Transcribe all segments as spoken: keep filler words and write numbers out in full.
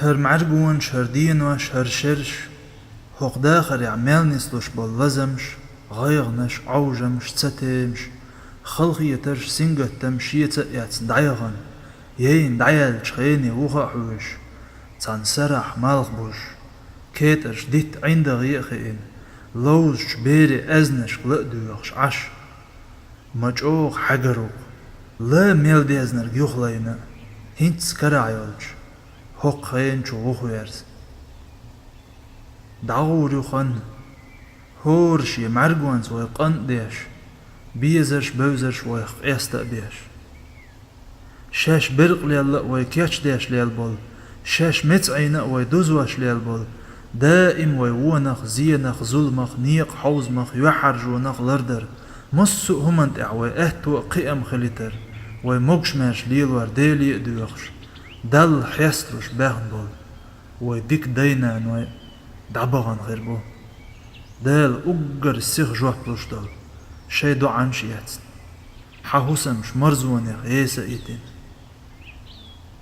ХӀара мӀаьргонаш, хӀара денош, хӀара шераш, хӀокху дахарехь мел нислуш болу лазамаш, гӀайгӀанаш, Ӏовжамаш, цатемаш, халахетарш, сингаттамаш шеца а эцна дӀаяхана, яйна дӀаяьллачу хене вуха а хьоьжуш, цхьана сарахь малхбузуш, кетӀарш дитта ӀиндагӀе а хиъна, ловзучу берийн аьзнашка ла а доьхуш Ӏаш. Ма чӀогӀа хьаьгар ву-кх, ла мел дезнарг юхалайна а, хӀинцца карахь йолчу хӀокху хенан чу гӀо хьоьжуш. ДӀагӀур ю хан, хӀора шен мӀаьргонца вай къинтӀдеш, безарш, бевзарш вайх къеста а беш. Шаьш беркъалла а вай кечдеш лелла болу, шаьш меца Ӏийна а вай дузош лелла болу, даим вай вонах, зенах, зуламах, некъан хьовзамах, юьхьӀаьржонах лардар, массо а хӀуманна тӀехь вай аьтто а, кхиам а хилийтар, вай могуш-маьрша лелор Деле а доьхуш, Далла хьесталуш баьхна болу вай дика дай-наной дӀабахана хир бу. Дала уггар сиха жоп луш долу шайн доӀанаш эцна, хьан хӀусамаш марзонех еса а йитина.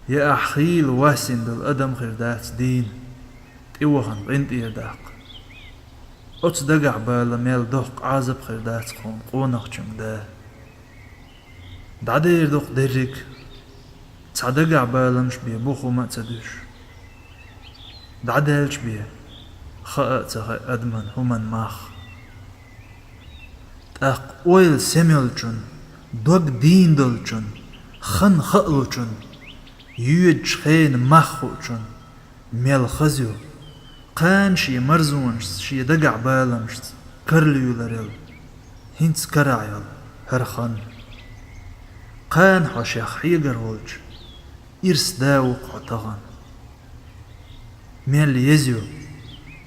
Я ахь хийла ваьссина долу адам хир дац дийна, тӀевахана къинтӀера даккха. Оцу дагахь бала мел доккха Ӏазап хир дац кхуна къонахчуьнга да. ДӀадер ду-кх дерриг, цхьа дагахь баламаш бен бух хӀума а ца дуьсуш. ДӀадаьлча бен хаа а ца хаьа адаман хӀуманан мах. ТӀаккха ойла сема йолчун, дог дийна долчун, хан хаалучун, йоьдучу хенан мах хуучун мел хаза ю, кхана шен марзонашца, шен дагахь баламашца карлуьйларал хӀинцца карахь йолу хӀара хан. Кхана хьо шех хьегар волчу ирс да ву-кх хьо тахана. Мел еза ю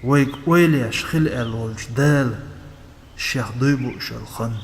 вайга ойла еш хила аьлла волчу Дала шех дуй бууш йолу хан.